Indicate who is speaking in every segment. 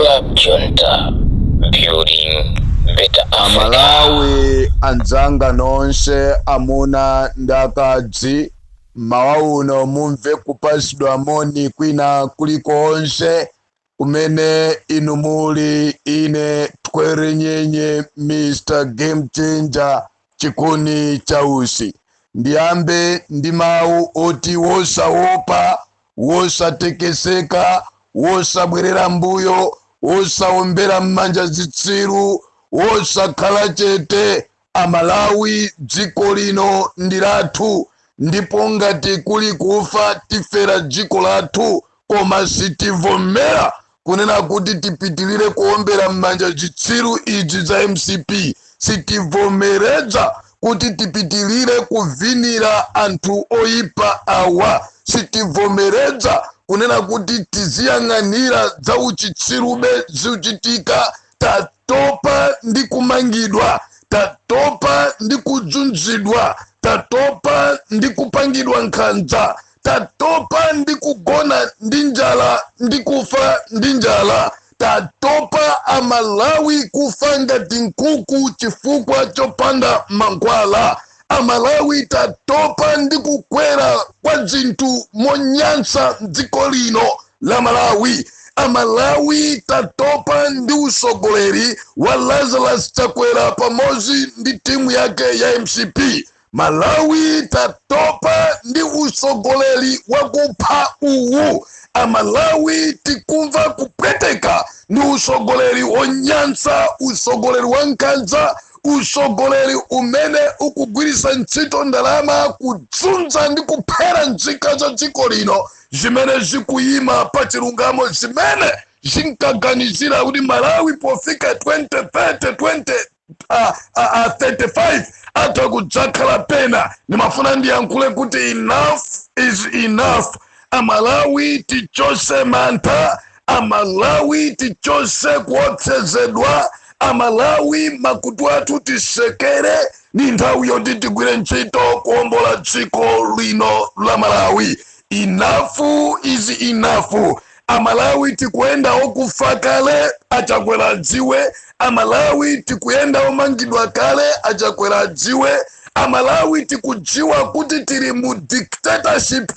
Speaker 1: Club Junta, building better Africa.
Speaker 2: Amalawi anzanga nonse, amuna ndi akadzi, mmawa uno mumve kupasidwa moni kwina kulikonse kumene inu muli. Ine Twerenyenye, Mr Game Changer, Chikuni Chausi, ndiyambe ndi mawu oti wosaopa, wosatekeseka, wosabwerera mbuyo, wosaombera m'manja zitsiru, wosakhala chete. Amalawi, dziko lino ndi lathu, ndipo ngati kuli kufa, tifera dziko lathu, koma sitivomera kunena kuti tipitirire kuombera m'manja zitsiru izi za MCP. Sitivomereza kuti tipitirire kuvinira anthu oyipa awa. Sitivomereza kunena kuti tiziyang'anira za uchitsirube zikuchitika. Tatopa ndi kumangidwa, tatopa ndi kudzunzidwa, tatopa ndi kupangidwa nkhanza, tatopa ndi kugona ndi njala ndi kufa ndi njala. Tatopa Amalawi kufa ngati nkhuku chifukwa chopanda mankhwala. Amalawi, tatopa ndi kukwera kwa zinthu monyansa mdziko lino la Malawi. Amalawi, tatopa ndi usogoleri wa Lazarus Chakwera pamodzi ndi timu yake ya MCP. Malawi, tatopa ndi usogoleri wakupha uwu. Amalawi, tikumva kupweteka ndi usogoleri wonyansa, usogoleri wa nkhanza, usogoleri umene ukugwiritsa ntchito ndalama kudzunza ndi kuphera nzika za dziko lino zimene zikuyima pa chilungamo, zimene zinkaganizira kuti Malawi pofika 2030, 20 35 atha kudzakhala pena. Ndimafuna ndiyankhule kuti enough is enough. Amalawi, tichose mantha. Amalawi, tichose kuopsezedwa. Amalawi, makutu athu tisekere. Ni nthawi yoti tigwire ntchito kuwombola dziko lino la Malawi. Enough is enough. Amalawi, tikuyenda okufa kale, Achakwera adziwe. Amalawi, tikuyenda omangidwa kale, Achakwera adziwe. Amalawi, tikudziwa kuti tili mu dictatorship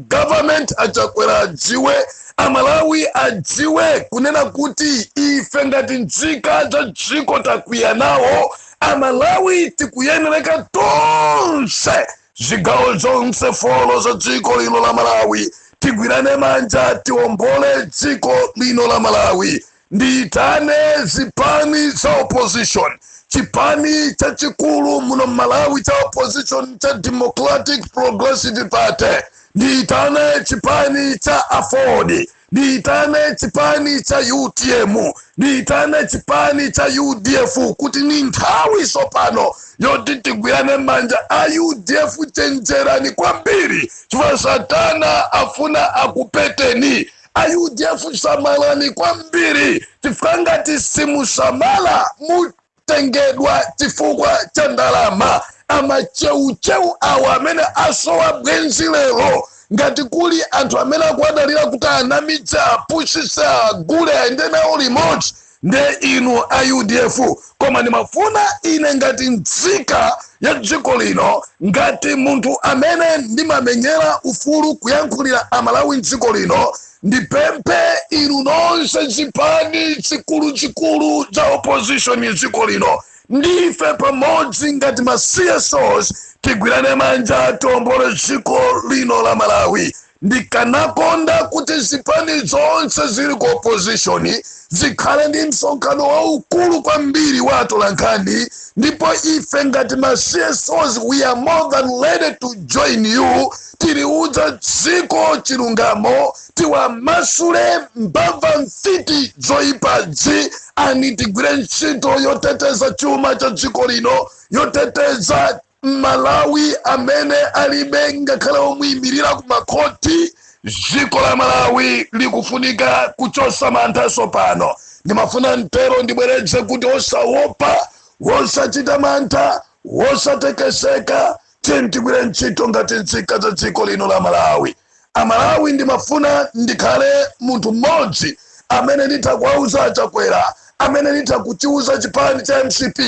Speaker 2: government, Achakwera adziwe. Amalawi adziwe kunena kuti ife ngati nzika za dziko takwiya nawo. Amalawi, tikuyenereka tonse, zigawo zonse four za dziko lino la Malawi, tigwirane manja, tiwombole dziko lino la Malawi. Ndiyitane zipani za opposition. Chipani chachikulu muno Malawi cha opposition cha Democratic Progressive Party, ndiyitane chipani cha AFORD, ndiyitane chipani cha UTM, ndiyitane chipani cha UDF, kuti ni nthawi tsopano yoti tigwirane manja. A UDF, chenjerani kwambiri chifukwa Satana afuna akupeteni. A UDF, samalani kwambiri chifukwa ngati simusamala, mutengedwa chifukwa cha ndalama. Amacheucheu awa amene asowa bwenzi lero, ngati kuli anthu amene akuadalira kuti anamidze, apusise, agule, ayende nawo limodzi, nde inu a UDF. Koma ndimafuna ine ngati nzika ya dziko lino, ngati munthu amene ndimamenyera ufulu, kuyankhulira Amalawi mdziko lino, ndipemphe inu nonse zipani zikuluzikulu za opposition dziko lino, ndife pamodzi ngati ma CSOs, tigwirane manja, tiwombole dziko lino la Malawi. Ndikanakonda kuti zipani zonse zili ku opposition zikhale ndi msonkhano waukulu kwambiri wa atolankhani, ndipo ife ngati ma CSOs, we are more than ready to join you. Tiliudza dziko chilungamo, tiwamasule mbava, mfiti zoyipadzi, ani tigwire ntchito yoteteza chuma cha dziko lino, yoteteza Malawi amene alibe ngakhale omuyimirira ku makhoti. Dziko la Malawi likufunika kuchosa mantha tsopano. Ndimafuna mtero ndibweretse kuti osaopa, wosachita mantha, wosatekeseka, tiye tigwire ntchito ngati nzika za dziko lino la Malawi. Amalawi, ndimafuna ndikhale munthu mmodzi amene ndimafuna ndithokoze Amene nditha kuwauza Achakwera, amene nditha kuchiuza chipani cha MCP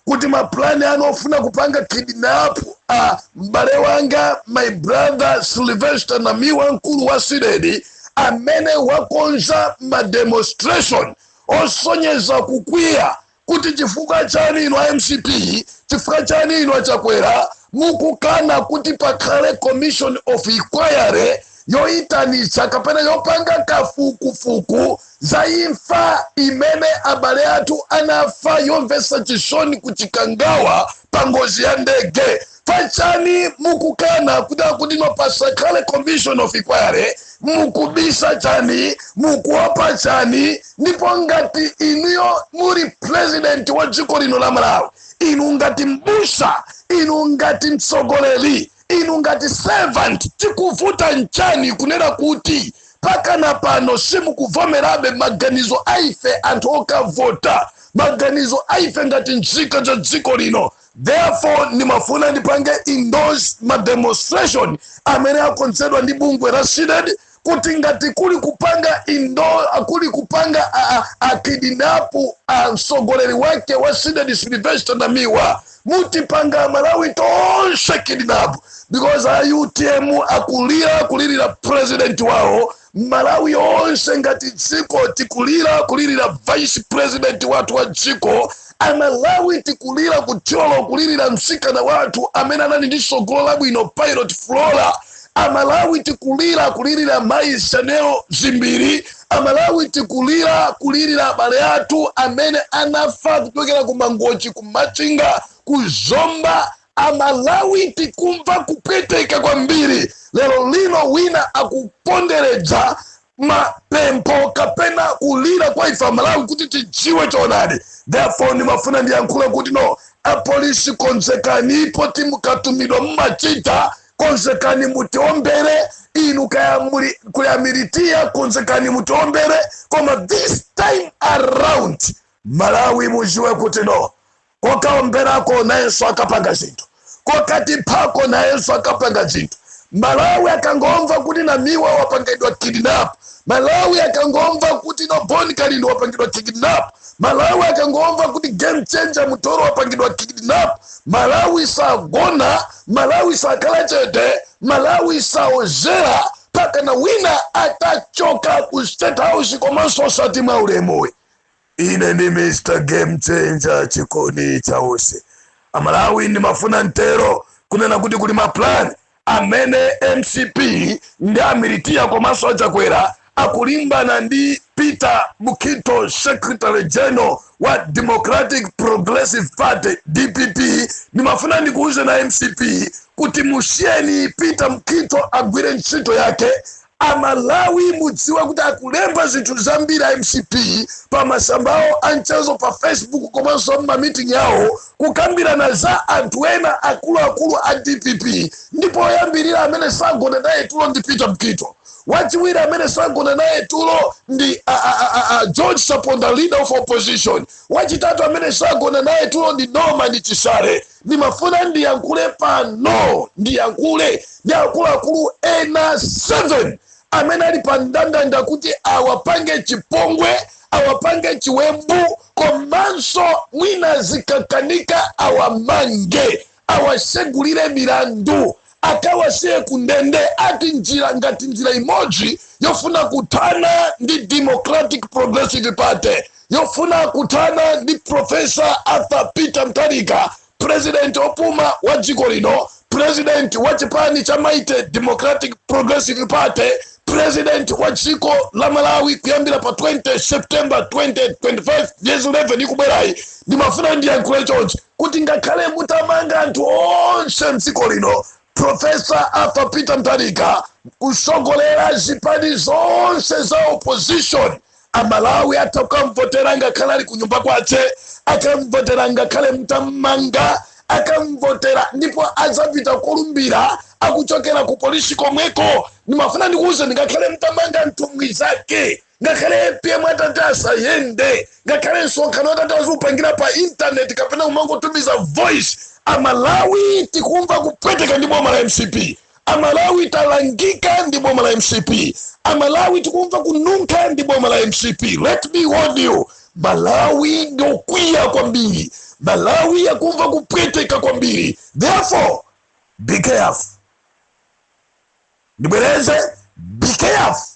Speaker 2: kuti maplani anu ofuna kupanga kidnap a m'bale wanga, my brother Sylvester Namiwa, mkulu wa CDEDI, amene wakonza mademonstration osonyeza kukwiya kuti chifukwa chani inu a MCP, chifukwa chani inu Achakwera mukukana kuti pakhale commission of inquiry yoyitanitsa kapena yopanga kafukufuku za imfa imene abale athu anafa yomvetsa chisoni kuChikangawa pa ngozi ya ndege. Pachani mukukana kuti no, pasakhale commission of inquiry? Mukubisa chani? Mukuopa chani? Ndipo ngati inuyo muli president wa dziko lino la Malawi, inu ngati mbusa, inu ngati mtsogoleri, inu ngati servant, chikuvuta nchani kunena kuti pakana pano simukuvomerabe maganizo aife anthu okavota, maganizo aife ngati nzika za dziko lino? Therefore ndimafuna ndipange endorse mademonstration amene akonzedwa ndi bungwe la CDEDI, kuti ngati kuli kupanga indo kuli kupanga a kidnap a mtsogoleri wake wa CDEDI, Sylvester Namiwa, mutipanga Malawi tonse kidnap, because a UTM akulira kulirira president wawo. Malawi onse ngati dziko tikulira kulirira vice president wathu wa dziko. Amalawi tikulira kuThyolo kulirira mtsikana wathu amene anali ndi tsogolo labwino, Pilot Flora. Amalawi tikulira kulirira mayi Shanil Dzimbiri. Amalawi tikulira kulirira abale athu amene anafa kuchokera ku Mangochi, ku Machinga, ku Zomba. Amalawi tikumva kupweteka kwambiri. Lero lino wina akuponderedza mapempho kapena kulira kwa ife Amalawi kuti tidziwe choonadi. Therefore ndimafuna ndiyankhule kuti no, apolisi, konzekanipo. Timukatumidwa mumachita, konzekani mutiombere. Inu kaya muli kuyamiritia, konzekani mutiombere. Koma this time around, Malawi, muziwe kuti no, kokaomberako nayenso akapanga zinthu, kokatiphako nayenso akapanga zinthu. Malawi akangomva kuti Namiwa wapangidwa kidnap, Malawi akangomva kuti no, Bon Kalindo wapangidwa kidnap, Malawi akangomva kuti Game Changer Mutoro wapangidwa kidnap, Malawi sagona, Malawi sakhala chete, Malawi saozera pakana wina atachoka ku State House, komanso osati mwa ulemuwe. Ine ndi Mr Game Changer, chikoni chawose. Amalawi, ndimafuna mtero kunena kuti kuli maplan amene MCP ndi amilitiya komanso Achakwera akulimbana ndi Peter Mukhito, secretary general wa Democratic Progressive Party, DPP. Ndimafuna ndikuuze na MCP kuti musiyeni Peter Mukhito agwire ntchito yake. Amalawi, mudziwe kuti akulemba zinthu zambiri a MCP pa masamba awo anchezo pa Facebook komanso mmameeting yawo, kukambirana za anthu ena akuluakulu a DPP. Ndipo oyambirira amene sagona naye tulo ndi Peter Mukhito. Wachiwiri amene sagona naye tulo ndi a George Chaponda, leader of opposition. Wachitatu amene sagona naye tulo ndi Norman Chisale. Ndimafuna ndiyankhule pano, ndiyankhule ndi akuluakulu ena 7 amene ali pa ndandanda kuti awapange chipongwe, awapange chiwembu, komanso mwina zikakanika awamange, awasegulire milandu, akawasiye kundende, ati njira ngati njira imodzi yofuna kuthana ndi Democratic Progressive Party, yofuna kuthana ndi Professor Arthur Peter Mutharika, president opuma wa dziko lino, president wa chipani cha Mighty Democratic Progressive Party, president wa dziko la Malawi kuyambira pa 20 September 2025, mwezi 11 ikubwerayi. Ndimafuna ndiyankhule chonchi kuti ngakhale mutamanga anthu onse mdziko lino, Professor Arthur Peter Mutharika kusogolera zipani zonse za opposition, Amalawi atha kukamvotera ngakhale ali kunyumba kwace, akamvotera ngakhale mtamanga, akamvotera ndipo adzapita kolumbira akuchokera ku polisi komweko. Ndimafuna ndikuuze, ngakhale mtamanga nthumwi zake, ngakhale APM atati asayende, ngakhale msonkhano atati aziupangira pa intaneti kapena kumangotumiza voice, Amalawi tikumva kupweteka ndi boma la MCP. Amalawi talangika ndi boma la MCP. Amalawi tikumva kununkha ndi boma la MCP. Let me warn you, Malawi ndokwiya kwambiri, Malawi yakumva kupweteka kwambiri. Therefore be careful. Ndibwereze, be careful.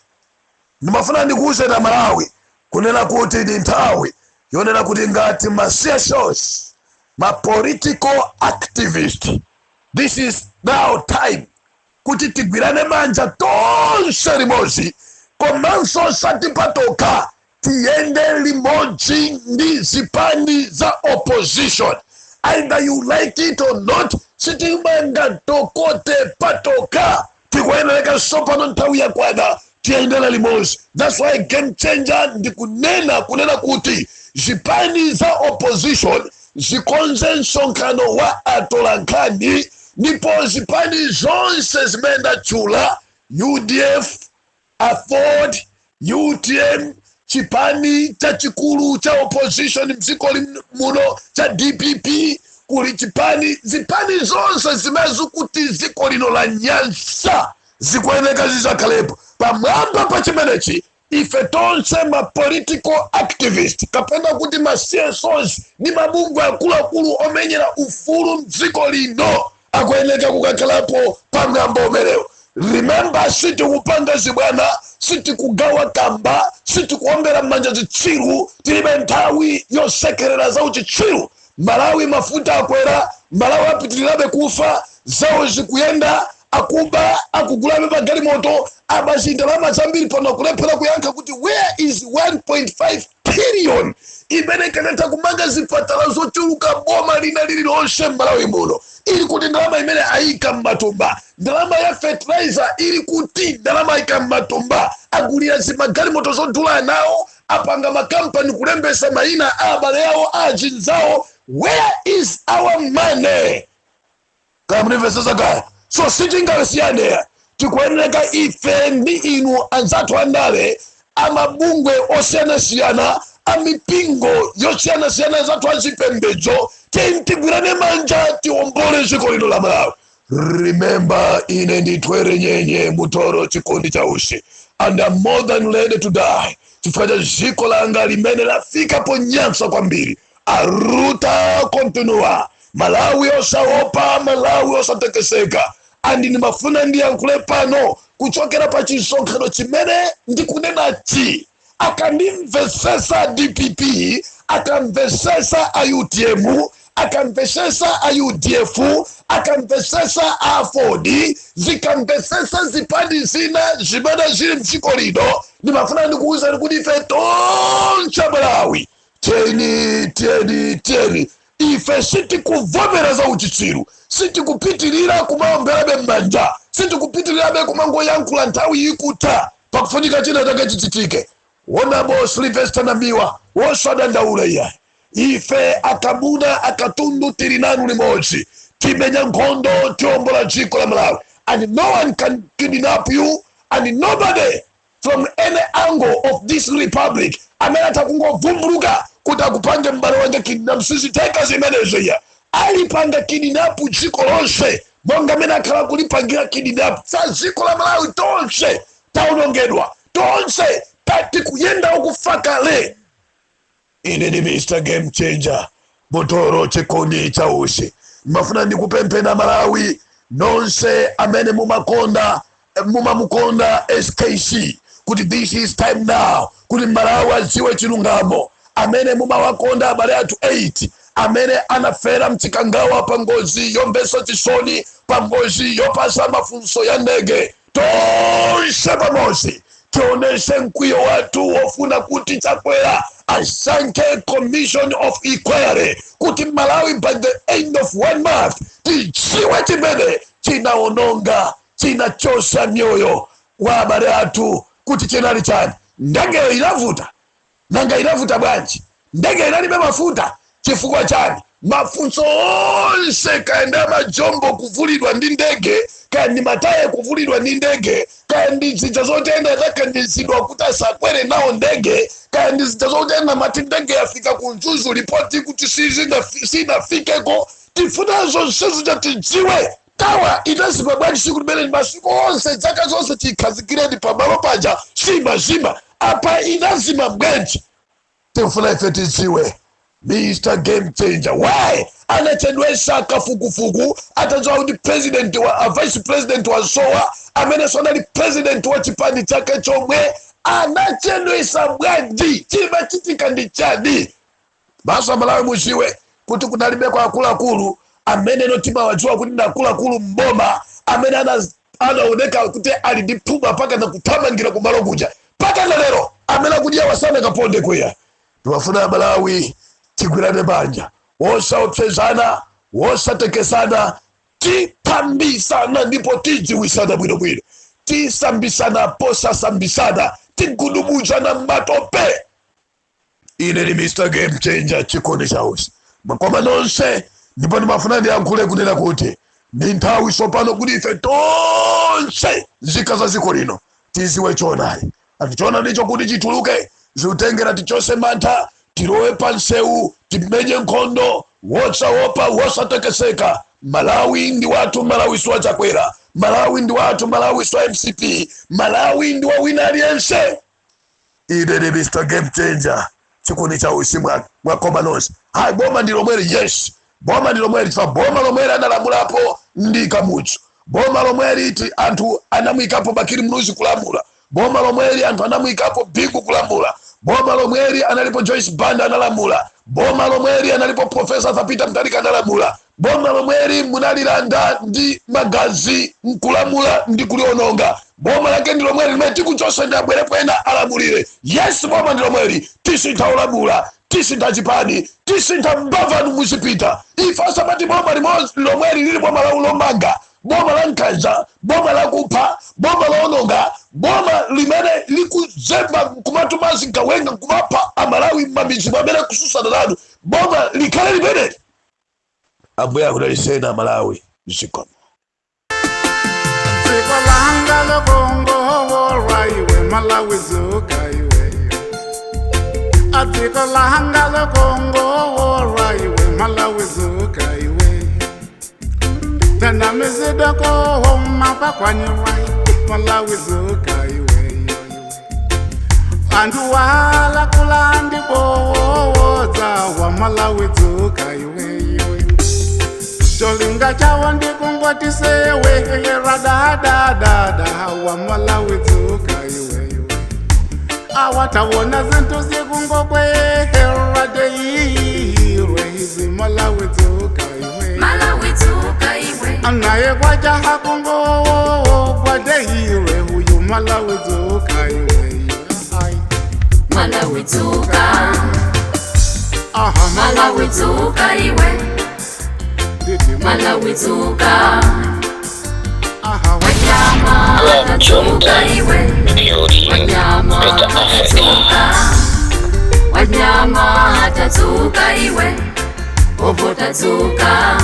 Speaker 2: Ndimafuna ndikuuze na Malawi kunena kuti ndi nthawi yonena kuti ngati ma CSOs, ma political activist, this is now time kuti tigwirane manja tonse limodzi, komanso satipatoka, tiyende limodzi ndi zipani za opposition. Either you like it or not, sitimanga tokote patoka. Tikuyenereka sopano, nthawi yakwana, tiyendera limodzi. That's why, game changer, ndikunena kunena kuti zipani za opposition zikonze msonkhano wa atolankhani, ndipo zipani zonse zimene ndatchula, UDF, AFORD, UTM, chipani chachikulu cha opposition mdziko muno cha DPP, kuli chipani, zipani zonse zimene zikuti dziko lino la nyansa zikuyeneka zizakhalepo. Pamwamba pa chimenechi, ife tonse ma political activist, kapena kuti ma CSOs ndi mabungwe akuluakulu omenyera ufulu mdziko lino, akuyeneka kukakhalapo pamwamba umenewo. Remember, sitikupanga zibwana, sitikugawa kamba, sitikuombera m'manja zitsiru. Tilibe nthawi yosekerera za uchitsiru. Malawi mafuta akwera, Malawi apitirirabe kufa, zawo zikuyenda, akuba akugulabe magalimoto, abazi ndalama zambiri. Pano akulephera kuyankha kuti where is 1.5 trillion imene ikanatha kumanga zipatala zochuluka boma lina lililonse m'Malawi muno? Ili kuti ndalama imene ayika m'matumba? Ndalama ya fertilizer ili kuti? Ndalama ayika m'matumba, agulira zimagalimoto zodula nawo, apanga makampani kulembesa mayina a abale awo, a azinzawo. Where is our money? Kaya munimvesesa kaya. So sitingasiyane, tikuyeneka ife ndi inu anzathu andale, amabungwe osiyanasiyana, amipingo yosiyanasiyana, anzathu azipembedzo, tigwirane manja, tiwombole dziko lino la Malawi. Remember, ine nditwere nyenye mutoro chikondi cha usi, and I'm more than ready to die chifukwa cha dziko langa limene lafika ponyansa kwambiri. A luta continua. Malawi osaopa, Malawi osatekeseka. And ndimafuna ndiyankhule pano kuchokera pa chisonkhano chimene ndikunenachi. Akandimvesesa DPP, akamvesesa a UTM, akamvesesa a UDF, akamvesesa a AFORD, zikamvesesa zipani zina zimene zili mdziko lino, ndimafuna ndikuwuzani kuti ife tonse Malawi, tiyeni, tiyeni, tiyeni, ife sitikuvomera za uchitsiru, sitikupitirira kumaomberabe m'manja, sitikupitirirabe kumangoyankhula nthawi ikutha. Pakufunika china chake chichitike. Wonabo Sylvester Namiwa, wosadandaula iyayi. Ife akamuna akatundu tili nanu limodzi, timenya nkhondo, tiombola dziko la Malawi, and no one can kidnap you, and nobody from any angle of this republic amene atha kungovumbuluka kuti akupange m'bale wanga kidnap. Sizitheka zimenezo iya. Alipanga kidnap dziko lonse monga amene akhala kulipangira kidnap sa dziko la Malawi. Tonse taonongedwa, tonse tikuyenda ukufa kale. Ine ndi Mr Game Changer Motoro chikondi cha usi. Mafuna ndikupemphera, Malawi nonse amene mumakonda, mumamukonda SKC, kuti this is time now kuti Malawi adziwe chilungamo. Amene mumawakonda abale athu 8 amene anafera mchikangawa pa ngozi yomvetsa chisoni, pa ngozi yopasa mafunso ya ndege, tonse pamodzi tionese mkwiyo wathu wofuna kuti Chakwera asankhe commission of inquiry, kuti Malawi by the end of one month tidziwe chimene chinaononga, chinachosa mioyo wa abale athu, kuti chinali chani. Ndegeyo inavuta, nanga inavuta bwanji? Ndege inalibe mafuta chifukwa chani? Mafunso onse, kaya majombo kuvulidwa ndi ndege, kaya ndi mataye kuvulidwa ndi ndege, kaya ndi zija zotenda zakandizidwa kuti asakwere nawo ndege, kaya ndi zija zotenda mati ndege yafika ku Mzuzu, ripoti kuti sinafikeko. Tifuna zonse zija tidziwe. Tower itazima bwanji siku limene masiku onse, zaka zonse chikhazikireni pamalo paja simazima, apa inazima bwanji? Tifuna ife tidziwe, Mr Game Changer, why anachedwesa kafukufuku atadziwa kuti president wa a vice president wa sowa amene sonali president wa chipani chake chomwe? Anachedwesa bwanji? Chimachitika ndi chani? Basa Malawi, muziwe kuti kunalibe kwa akuluakulu amene notimawadziwa kuti ndi akuluakulu mboma amene anaoneka kuti ali ndi phuma paka na kuthamangira kumalo kuja. Paka na lero amene akudya wasana kaponde kweya. Tiwafuna Malawi tigwirane banja, wosaopsezana, wosatekesana, tipambisana ndipo tidziwisana bwinobwino, tisambisana posasambisana, tigudubuzana matope. Ine ni Mr Game Changer, chikondi chausi makoma nonse, ndipo ndimafuna ndiyankhule kunena kuti ndi nthawi tsopano kuti ife tonse nzika za dziko lino tiziwe choonadi. Ati choonadicho kuti chituluke, zikutengera tichose mantha, tilowe pa nsewu, timenye nkhondo wosaopa, wosatekeseka. Malawi ndi wathu, Malawi siwachakwera. Malawi ndi wathu, Malawi siwa MCP. Malawi ndi wa wina aliyense. Ine ndi Mr Game Changer, chikondi cha usi, mwakoma nonse. Hayi, boma ndi lomweli. Yes, boma ndi lomweli, chifukwa boma lomweli analamulapo ndi Kamudzu. Boma lomweli ti anthu anamuyikapo Bakili Muluzi kulamula. Boma lomweli anthu anamuyikapo Bingu kulamula. Boma lomweli analipo Joyce Banda analamula. Boma lomweli analipo Professor Peter Mutharika analamula. Boma lomweli munalilanda ndi magazi nkulamula ndi kuliononga. Boma lake ndi lomweli limene tikuchosa ndi abwerepo ena alamulire. Yes, boma ndi lomweli. Tisintha olamula, tisintha chipani, tisintha mbavanu muzipita. Ife asamati boma limodzi lomweli lili boma la lomanga, boma la nkhanza, boma lakupha, boma loononga, boma limene likuzemba nkumatuma zigawenga nkumapha Amalawi m'mamidzi amene kususana nanu. Boma likhale limeneli. Ambuye akudalitseni Amalawi, zikomo.
Speaker 3: Dziko langa lokongola iwe, Malawi zuka iwe. Adziko langa lokongola iwe, Malawi zuka iwe. Tanamizidoko mapakwanyiwa, Malawi zuka iwe. Anthu wala kula ndibowodza wa Malawi dzuka iwe. Cholinga chawo ndikungotisewehera dadadada wa Malawi dzuka iwe. Awatawona zinthu zikungokwehera deirwe izi, Malawi dzuka iwe.
Speaker 4: Malawi dzuka iwe.
Speaker 3: Naye kwajaha kungo kwadeirwe uyu, Malawi dzuka iwe. Ai.
Speaker 4: Malawi dzuka.
Speaker 3: Aha.
Speaker 4: Malawi dzuka iwe.
Speaker 3: Nditi.
Speaker 4: Malawi dzuka.
Speaker 3: Aha.
Speaker 4: Wanyama
Speaker 1: Club
Speaker 4: tadzuka
Speaker 1: Junta,
Speaker 4: iwe.
Speaker 1: building
Speaker 4: Wanyama
Speaker 1: better Africa.
Speaker 4: tadzuka. Wanyama tadzuka iwe. Ovota dzuka.